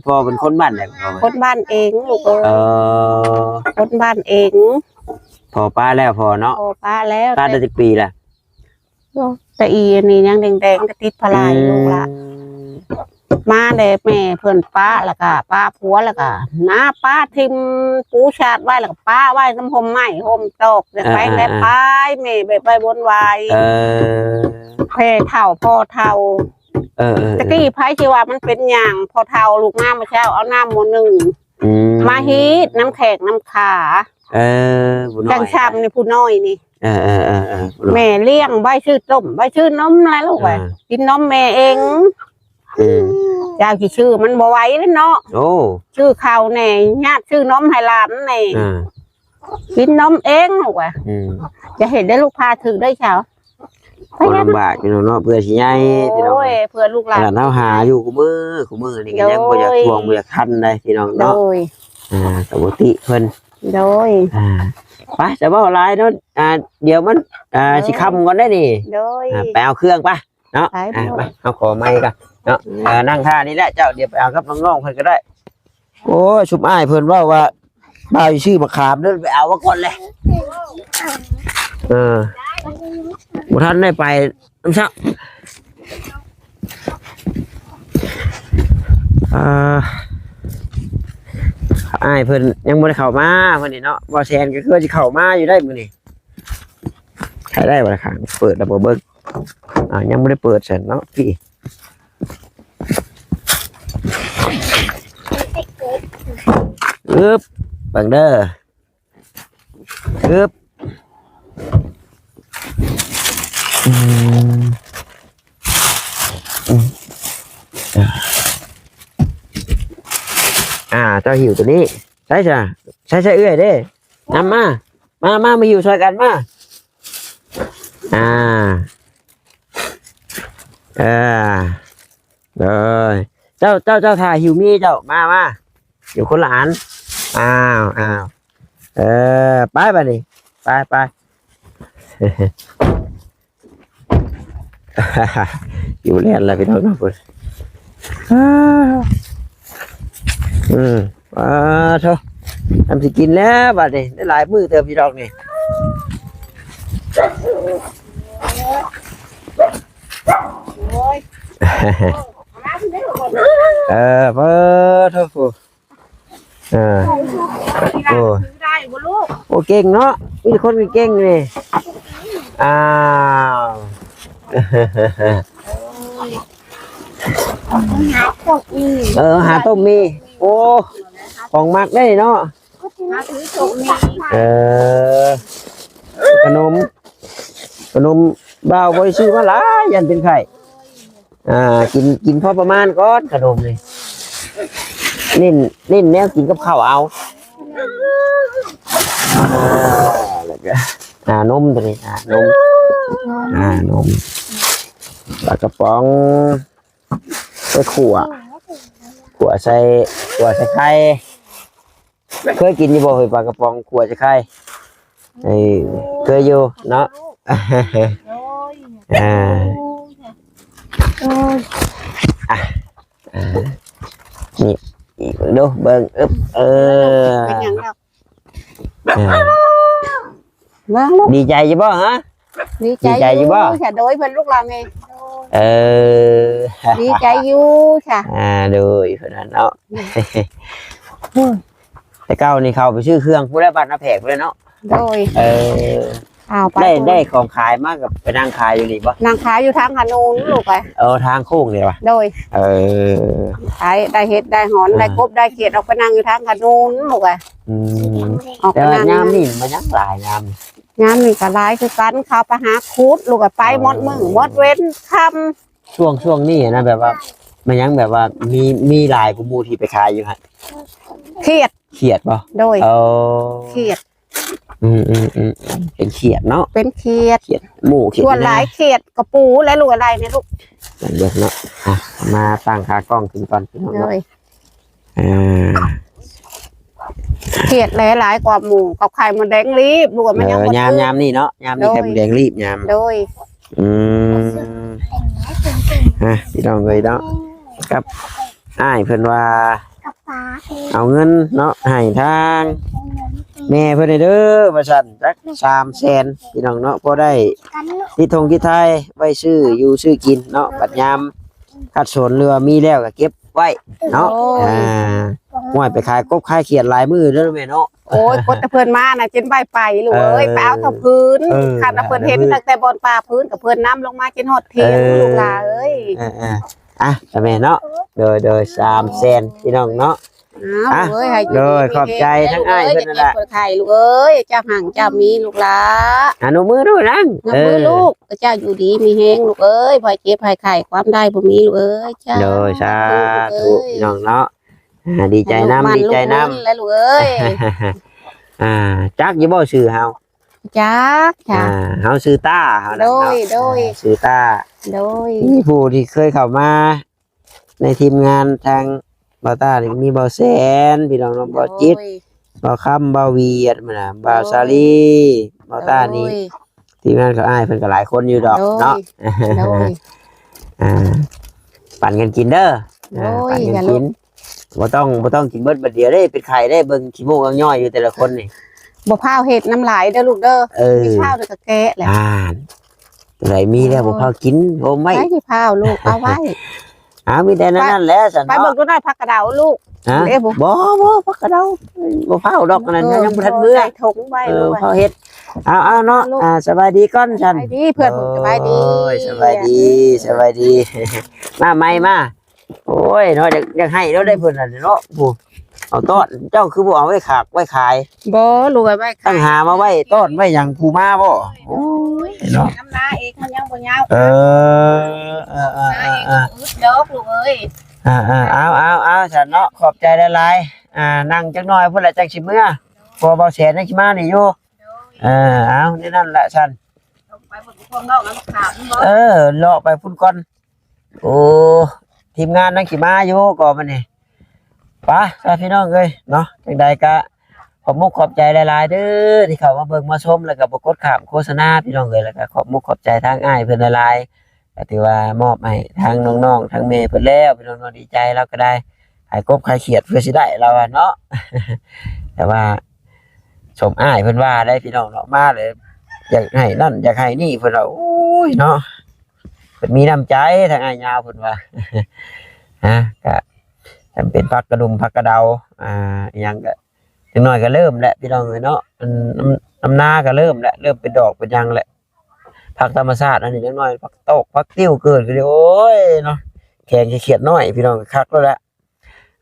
ພໍ່ເປັນຄົນບ້ານໃດ? ຄົນບ້ານເອງລູກເອີຍ. ເອີ ຄົນບ້ານເອງ. ພໍ່ປະແລ້ວພໍ່ເນາະ? ພໍ່ປະແລ້ວ. ຕາຍໄດ້ຈັກປີລະ? ໂອ້ ຕາອີອັນນີ້ຍັງແດງໆ ແຕ່ຕິດພາລາຢູ່ລູກຫຼານ. ອືມ ມາແລ້ວແມ່ເພິ່ນປະ ແລ້ວກໍປະຜົວ ແລ້ວກໍໜ້າປະຖິ້ມປູຊາດໄວ້ ແລ້ວກໍປະໄວ້ນຳຮົ່ມໄມ້ຮົ່ມຕອກ ແລ້ວໄປແລ້ວໄປ ແມ່ໄປ ໄປວົນວາຍ. ເອີ ແມ່ເຖົ້າພໍ່ເຖົ້າ. ເອີໆໆ ຕະກີ້ໃຜຊິວ່າມັນເປັນຫຍັງ ພໍ່ເຖົ້າລູກມາມື້ເຊົ້າ ເອົານ້ຳໝໍ້ໜຶ່ງ ອືມ ມາຮີດນຳແຂ້ງນຳຂາ. ເອີ ຜູ້ນ້ອຍ ຈັ່ງຊ້ຳນີ້ ຜູ້ນ້ອຍນີ້. ເອີໆໆໆ ແມ່ລ້ຽງໄວ້ ຊື້ຕົ້ມໄວ້ ຊື້ນົມແຫຼະລູກເອີຍ. ເອີ ກິນນົມແມ່ເອງ. ອືມ ເຈົ້າຊິຊື້ມັນບໍ່ໄຫວເດ້ເນາະ. ໂອ້ ຊື້ເຂົ້າແດ່ ຍາດຊື້ນົມໃຫ້ຫຼານແດ່. ເອີ ກິນນົມເອງລູກວ່າ. ອືມ ຢ່າເຮັດເດີລູກ ພາຖືກເດີເຈົ້າ. ບໍ່ລຳບາກພີ່ນ້ອງເນາະ ເພື່ອຊິໃຫຍ່ພີ່ນ້ອງ. ໂອ້ຍ ເພື່ອລູກຫຼານ ຂະໜາດເຮົາຫາຢູ່ຄູ່ມື້ ຄູ່ມື້ນີ້ກໍຍັງບໍ່ຢາກທວງ ບໍ່ຢາກຄັນໃດພີ່ນ້ອງເນາະ. ໂດຍ ອ່າ ກໍບໍ່ຕິເພິ່ນ. ໂດຍ ອ່າ ໄປ ຈະເວົ້າຫຼາຍເນາະ. ອ່າ ດຽວມັນ ອ່າ ຊິຄ່ຳກ່ອນໄດ໋ນີ້. ໂດຍ ອ່າ ໄປເອົາເຄື່ອງໄປເນາະ. ໄປ ອ່າ ໄປ ເຮົາຂໍໄມ້ກ່ອນເນາະ. ອ່າ ນັ່ງທ່ານີ້ແຫຼະເຈົ້າ ດຽວໄປເອົາກັບນ້ອງໆເພິ່ນກໍໄດ້. ໂອ້ຍ ຊຸມອ້າຍເພິ່ນເວົ້າວ່າ ບ່າວຊິຊື້ໝາກຂາມເດີ ໄປເອົາມາກ່ອນແຫຼະ. ເອີ ບໍ່ທັນໄດ້ໄປນຳຊະ. ອ່າ ອ້າຍເພິ່ນຍັງບໍ່ໄດ້ເຂົ້າມາມື້ນີ້ເນາະ. ບໍ່ແຊນກໍຄືວ່າຊິເຂົ້າມາຢູ່ໄດ໋ມື້ນີ້. ໃຊ້ໄດ້ບໍ່ລະ? ຂ້າງເປີດແລ້ວບໍ່ເບິ່ງ. ອ່າ ຍັງບໍ່ໄດ້ເປີດຊັ້ນເນາະ. ພີ້ ອຶບ ເບິ່ງເດີ ອຶບ ອືມ ອືມ ອ່າ ເຈົ້າຫິ້ວໂຕນີ້ ໃສ່ຊະ ໃສ່ ໃສ່ເອື້ອຍເດ້ ນຳມາ ມາ ມາ ມາຫິ້ວຊ່ອຍກັນມາ. ອ່າ ເອີ ໂດຍ ເຈົ້າ ເຈົ້າ ເຈົ້າຖ້າຫິ້ວມີເຈົ້າ ມາ ມາ ຢູ່ຄົນລະອັນ. ອ້າວ ອ້າວ ເອີ ໄປບາດນີ້ ໄປ ໄປ. ຢູ່ແລ່ນລະພີ່ນ້ອງເນາະ ພຸ້ນ. ອືມ ອ່າ ໂທ້ ທຳຊິກິນແລ້ວບາດນີ້ ໄດ້ຫຼາຍມື້ເຕີບຢູ່ດອກນີ້. ເອີ ເປີດ ໂທ້ ເອີ ໂອ້ ໄດ້ບໍ່ລູກ? ໂອ້ ເກັ່ງເນາະ ມີແຕ່ຄົນເກັ່ງໆນີ້. ອ້າວ ຫາຕົ້ມມີ ເອີ ຫາຕົ້ມມີ. ໂອ້ ຂອງມັກເດ້ເນາະ ຫາຊື້ຕົ້ມມີ. ເອີ ຂະໜົມ ຂະໜົມ ບ່າວບໍ່ໄດ້ຊື້ມາຫຼາຍ ຢ້ານເປັນໄຂ້. ອ່າ ກິນ ກິນພໍປະມານກ່ອນ ຂະໜົມນີ້ ເນັ້ນ ເນັ້ນແນວກິນກັບເຂົ້າເອົາ. ອ່າ ແລ້ວກໍ ອ່າ ນົມໂຕນີ້ ອ່າ ນົມ ອ່າ ນົມ ປາກະປ໋ອງ ໄປຂົ້ວ ຂົ້ວໃສ່ ຂົ້ວໃສ່ໄຂ່. ເຄີຍກິນຢູ່ບໍ່ເຮີ້ຍ ປາກະປ໋ອງຂົ້ວຈະໄຂ່? ເອີ ເຄີຍຢູ່ເນາະ. ໂດຍ ອ່າ ໂດຍ ອ່ະ ອ່າ ນີ້ອີກເບິ່ງດູ ເບິ່ງ ອຶບ ເອີ ເປັນຫຍັງດອກ ອ່າ ເບິ່ງລູກ ດີໃຈຢູ່ບໍ່ຮະ? ດີໃຈ ດີໃຈຢູ່ບໍ່? ໂດຍ ເພິ່ນລູກຫຼານນີ້ ເອີ ດີໃຈຢູ່ຊະ ອ່າ ໂດຍ ເພິ່ນວ່າເນາະ. ແຕ່ເກົ່ານີ້ເຂົ້າໄປຊື້ເຄື່ອງພຸ້ນແຫຼະ ບ້ານນາແພກພຸ້ນແຫຼະເນາະ. ໂດຍ ເອີ ເອົາໄປ ໄດ້ ໄດ້ຂອງຂາຍມາກໍໄປນັ່ງຂາຍຢູ່ນີ້ບໍ່? ນັ່ງຂາຍຢູ່ທາງຂະໜູນລູກເອີຍ. ເອີ ທາງໂຄ້ງນີ້ຫວາ? ໂດຍ ເອີ ໄດ້ ໄດ້ເຫັດໄດ້ຫອນ ອ່າ ໄດ້ກົບໄດ້ຂຽດ ອອກໄປນັ່ງຢູ່ທາງຂະໜູນລູກເອີຍ. ອືມ ອອກໄປນັ່ງ ແຕ່ວ່າຍາມນີ້ມັນຍັງຫຼາຍ ຍາມ ຍາມນີ້ກໍຫຼາຍຄືກັນ ເຂົາໄປຫາຂຸດລູກເອີຍ ໄປ ອໍ ໝົດມື້ໝົດເວັນຄ່ຳ. ຊ່ວງ ຊ່ວງນີ້ນະ ແບບວ່າ ມັນຍັງແບບວ່າມີ ມີຫຼາຍກວ່າໝູ່ທີ່ໄປຂາຍຢູ່ຫັ້ນ. ຂຽດ ຂຽດບໍ່? ໂດຍ ເອີ ຂຽດ ອືມໆໆ ເປັນຂຽດເນາະ ເປັນຂຽດ ຂຽດໝູ່ ຂຽດ ສ່ວນຫຼາຍຂຽດກະປູແລະລູກ ອາໄລນີ້ລູກ ເບິ່ງເນາະ. ອ່ະ ມາຕັ້ງຂາກ້ອງຂຶ້ນກ່ອນພີ່ນ້ອງເນາະ. ໂດຍ ອ່າ ຂຽດແຫຼະຫຼາຍກວ່າໝູ່ ກັບໄຂ່ມົດແດງລີບລູກ ມັນຍັງບໍ່ ເອີ ຍາມ ຍາມນີ້ເນາະ ຍາມນີ້ ໂດຍ ໄຂ່ມົດແດງລີບຍາມ ໂດຍ ອືມ ອ່ະ ພີ່ນ້ອງເອີຍເນາະ ກັບອ້າຍເພິ່ນວ່າ ເອົາເງິນເນາະ ໃຫ້ທາງແມ່ເພິ່ນແດ່ເດີວ່າຊັ້ນ ຈັກສາມແສນ ພີ່ນ້ອງເນາະ ພໍໄດ້ຕິດຖົງຕິດໄທໄວ້ຊື້ຢູ່ຊື້ກິນເນາະ ບັດຍາມຂັດສົນ ຫຼືວ່າມີແລ້ວກໍເກັບໄວ້ເນາະ ໂອ້ຍ ອ່າ ຫ້ວຍ ໄປຂາຍກົບຂາຍຂຽດຫຼາຍມື້ເດີແມ່ເນາະ. ໂອ້ຍ ກົດແຕ່ເພິ່ນມານະ ຈົນໄວໄປລູກເອີຍ ເອີ ໄປເອົາເທົ່າພື້ນ ເອີ ຄັນວ່າເພິ່ນເຫັນ ເອີ ຕັ້ງແຕ່ບ່ອນປ່າພື້ນ ກໍເພິ່ນນຳລົງມາຈົນຮອດທ່ຽງ ເອີ ລູກຫຼາເອີຍ ເອີໆ ອ່ະ ແມ່ເນາະ ໂດຍໆ ສາມແສນ ພີ່ນ້ອງເນາະ ອ້າວ ອ່ະ ເອີຍ ໃຫ້ຢູ່ ໂດຍ ດີມີແຮງ ຂອບໃຈທາງອ້າຍເພິ່ນນັ້ນລະ ເຈັບໄຂ້ລູກເອີຍ ເຈົ້າຮັ່ງເຈົ້າມີລູກຫຼາ ອະນຸມືດູນາງ ເອີ ອະນຸມືລູກ ເຈົ້າຢູ່ດີມີແຮງລູກເອີຍ ໃຜເຈັບໃຜໄຂ້ ຄວາມໄດ້ບໍ່ມີລູກເອີຍ ເຈົ້າ ໂດຍ ສາທຸ ພີ່ນ້ອງເນາະ ອ່າ ດີໃຈນຳ ໃຫ້ລູກໝັ້ນ ດີໃຈນຳ ລູກເງິນແຫຼະລູກເອີຍ ອ່າ ຈັກຢູ່ບໍ່ຊື່ເຮົາ? ຈັກ ອ່າ ເຮົາຊື່ຕ້າ ເຮົາ ໂດຍ ເນາະ ໂດຍ ອ່າ ຊື່ຕ້າ ໂດຍ ມີຜູ້ທີ່ເຄີຍເຂົ້າມາໃນທີມງານທາງບ່າວຕ້ານີ້ ມີບ່າວແສນ ພີ່ນ້ອງເນາະ ບ່າວຈິດ ໂດຍ ບ່າວຄຳ ບ່າວຫວຽດ ມື້ນະ ບ່າວສາລີ ບ່າວຕ້ານີ້ ໂດຍ ທີມງານຂອງອ້າຍເພິ່ນກໍຫຼາຍຄົນຢູ່ດອກເນາະ ໂດຍ ອ່າ ປັນກັນກິນເດີ ໂດຍ ອ່າ ປັນກັນກິນ ບໍ່ຕ້ອງ ບໍ່ຕ້ອງກິນເບິດບາດດຽວເດ້ ເປັນໄຂ້ເດ້ ເບິ່ງຂີ້ມູກຍ້ອຍຢູ່ແຕ່ລະຄົນນີ້ ບໍ່ພ້າວເຮັດນ້ຳລາຍເດີລູກເດີ ເອີ ມີຂ້າວເດີກໍແກະແຫຼະ ອ່າ ໃດມີແລ້ວບໍ່ພ້າວກິນ ໂຮມໄວ້ ໃຜຊິພ້າວລູກ ເອົາໄວ້ ອ່າ ມີແຕ່ນັ້ນແຫຼະຊັ້ນເນາະ ໄປເບິ່ງດູໜ້ອຍຜັກກະເດົາລູກ ຮະ ເດ້ບໍ່ ບໍ່ ບໍ່ ຜັກກະເດົາ ບໍ່ພ້າວດອກ ອັນນັ້ນ ເອີ ຍັງບໍ່ທັນເມືອ ໃສ່ຖົງໄວ້ ເອີ ລູກ ພ້າວເຮັດ ເອົາ ເອົາເນາະ ລູກ ອ່າ ສະບາຍດີກ່ອນຊັ້ນ ສະບາຍດີເພື່ອນ ໂດຍ ສະບາຍດີ ສະບາຍດີ ສະບາຍດີ ມາໃໝ່ມາ ໂອ້ຍເນາະ ຢາກ ຢາກໃຫ້ແລ້ວໄດ້ເພິ່ນນັ້ນເນາະ ຜູ້ເອົາຕ້ອນ ເຈົ້າຄືບໍ່ເອົາໄວ້ຂາກໄວ້ຂາຍ ບໍ່ລູກ ໄວ້ຂາຍ ຕັ້ງຫາມາໄວ້ຕ້ອນໄວ້ຫຍັງ ຜູ້ມາບໍ່ ໂອ້ຍເນາະ ນ້ຳນາເອງມັນຍັງບໍ່ຍາວ ເອີ ເອີໆໆໆ ນ້ຳນາເອງກໍອຶດດອກລູກເອີຍ ອ່າໆ ເອົາໆໆ ຊັ້ນເນາະ ຂອບໃຈຫຼາຍໆ ອ່າ ນັ່ງຈັກໜ້ອຍພຸ້ນລະ ຈັ່ງຊິເມືອ ເພາະວ່າບ່າວແສນຍັງຊິມານີ້ຢູ່ ໂດຍ ເອີ ເອົາ ແນວນັ້ນລະຊັ້ນ ໄປເບິ່ງພວກນອກແລ້ວມາຂາມບໍ່ ເອີ ເລາະໄປພຸ້ນກ່ອນ ໂອ້ ທີມງານຍັງຊິມາຢູ່ກໍມື້ນີ້ ໄປ ພີ່ນ້ອງເອີຍເນາະ ຈັ່ງໃດກະຂອບມຸກຂອບໃຈຫຼາຍໆເດີ ທີ່ເຂົ້າມາເບິ່ງມາຊົມ ແລ້ວກໍບໍ່ກົດຂ້າມໂຄສະນາ ພີ່ນ້ອງເອີຍ ແລ້ວກໍຂອບມຸກຂອບໃຈທາງອ້າຍເພິ່ນຫຼາຍໆ ກໍຖືວ່າມອບໃຫ້ທາງນ້ອງໆ ທາງແມ່ເພິ່ນແລ້ວ ພີ່ນ້ອງເນາະ ດີໃຈ ລາວກໍໄດ້ຂາຍກົບຂາຍຂຽດເພື່ອຊິໄດ້ ລາວວ່າເນາະ ແຕ່ວ່າສົມອ້າຍເພິ່ນວ່າໄດ໋ ພີ່ນ້ອງເນາະ ມາແລ້ວຢາກໃຫ້ນັ້ນຢາກໃຫ້ນີ້ ເພິ່ນວ່າ ໂອ້ຍເນາະ ເພິ່ນມີນ້ຳໃຈ ທາງອ້າຍຍາວເພິ່ນວ່າ ຮະ ກະຈຳເປັນຜັກກະດຸມ ຜັກກະເດົາ ອ່າ ອີ່ຫຍັງກະ ຈັກໜ້ອຍກະເລີ່ມແຫຼະ ພີ່ນ້ອງເອີຍເນາະ ອັນ ນ້ຳ ນ້ຳນາກະເລີ່ມແຫຼະ ເລີ່ມເປັນດອກເປັນຫຍັງແຫຼະ ຜັກທຳມະຊາດອັນນີ້ ຈັກໜ້ອຍ ຜັກຕອກ ຜັກຕິ້ວເກີດຂຶ້ນ ໂອ້ຍເນາະ ແຂງຂຽດນ້ອຍ ພີ່ນ້ອງ ຄັກແລ້ວແຫຼະ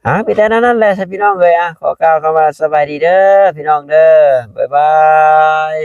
ອ່າ ມີແຕ່ນັ້ນແຫຼະ ພີ່ນ້ອງເອີຍ ອ່າ ຂໍກ່າວຄຳວ່າສະບາຍດີເດີ ພີ່ນ້ອງເດີ ບາຍບາຍ.